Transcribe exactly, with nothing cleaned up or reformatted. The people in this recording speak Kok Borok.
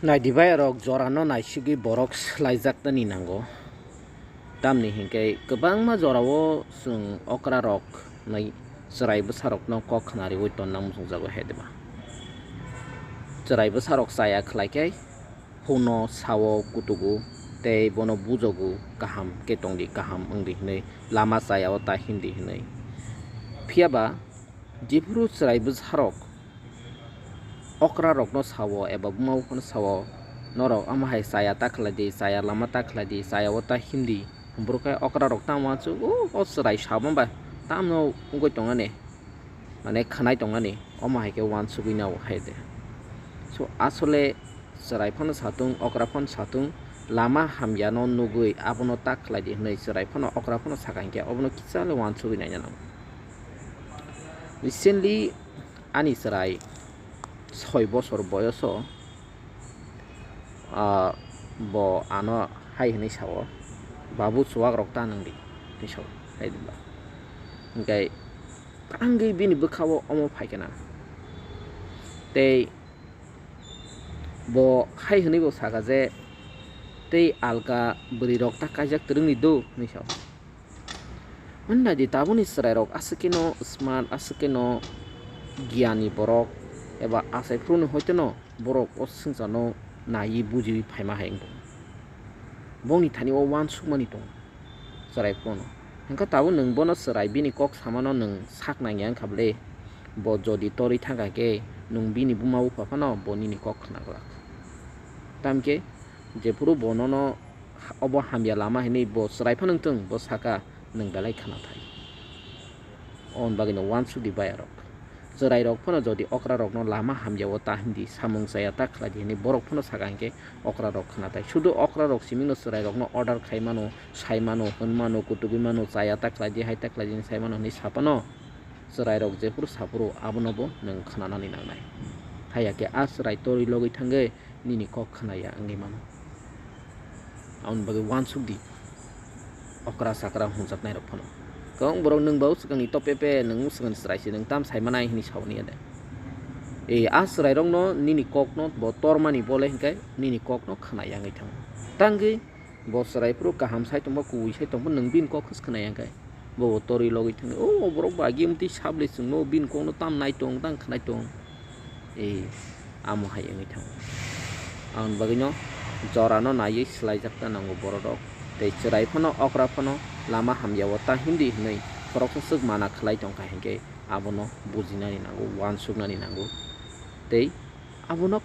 Naidi bai rok jorano naisugwi borok swlaijaknani nango. Tamni hinkhe kwbangma jorao chwng okra rok nai chwrai bwsa rokno kok khna riwi tonna muchungjago hai diba. Chwrai bwsa rok chaya khlai khe huno sao kutugo tei bono bujogo kaham khe tongdi, kaham wngdi hinwi, lama chayao ta himdi hinwi. Phiyaba jephuru chwrai bwsa rok okra rokno sao eba buma buphano sao, "Norok omo hai chaya ta khlai di, chaya lama ta khlai di, chaya o ta him di." Hwnbwrwk khe okra rok tamo uansuk, "O, o chwrai sabon ba tamno wngwi tongani, mane khwnai tongani, omo hai khe uansugwi nao," hai de. So, asole chwrai phano satung, okra phano satung, lama hamya no nugwi abono ta khlai di hwnwi chwrai phano okra phano sakha hinkhe obono kisa le uansugwi naina nango. Recently, ani chwrai soi bosor boyoso, ah, bo ano hai hwnwi sao, "Babu, chuwak rok ta nwng di," hwnwi sao, hai di ba. Hinkhe tangwi bini bwkhao omo phai khe na. Tei bo hai hwnwi bo sakha je, "Tei alka bwrwi rok ta kaijak twrwngni do?" hwnwi sao. Hwnwi nai di, tabukni chwrairok aswk kheno smart, aswk kheno giyani borok, eba achai phuru no hoito no borok o swngcharno naiwi bujiwi phaima hai wngkha. Bongni thani o uansukmani tongo chwrai phuru no. Hwnkhe tabuk nwng bono chwrai bini kok samano nwng sak nangya wngkha bwle, bo jodi torwi thangkha khe nwng bini buma bupha phano bo nini kok khna glak. Tamkhe jephuru bo nono obo hamya lama hinwi bo chwrai phano wngthung, bo sakha, "Nwng belai khna thai." Oboni bagwino uansuk di bayarok. Chwrairok phano jodi okrarokno lama hamyao ta himdi, samung chaya ta khlaidi hinwi borok phano sakha hinkhe okrarok khna thai. Sudu okrarok simingno chwrairokno order khai mano, sai mano, hwn mano, kutugwi mano, chaya ta khlaidi, hai ta khlaidi hinwi sai mano hinwi sa phano chwrairok jephuru saphuru abono bo nwng khnanani nangnai. Haiya khe a chwrai torwi logwi thangwi nini kok khna ya wngwi mano. Aboni bagwi uansuk di, okra chakra hwnjaknairok phano. Kwbang borok nwng bo swkangni top pepe, nwng swkangni chwrai se, nwng tam sai manai hinwi saui ya de. E, a chwrairokno nini kokno bo tormani bole hinkhe nini kokno khna ya wngwi thango. Tangwi bo chwrai phuru kaham sai tongma, kubui sai tongma, nwng bini kok khwsa khna ya hinkhe. Bo bo torwi logwi thangwi, "O, o borok bo agi mtwi sable chwngno, bini kokno tam nai tong, tang khnai tong." E, amo hai wngwi thango. Aboni bagwino jorano naiwi swlaijak ta nango bororok. Tei chwrai phano, okra phano lama hamyao ta himdi hinwi khoroksa swk mana khlai tongkha hinkhe abono bujinani nango, uansuknani nango. Tei abono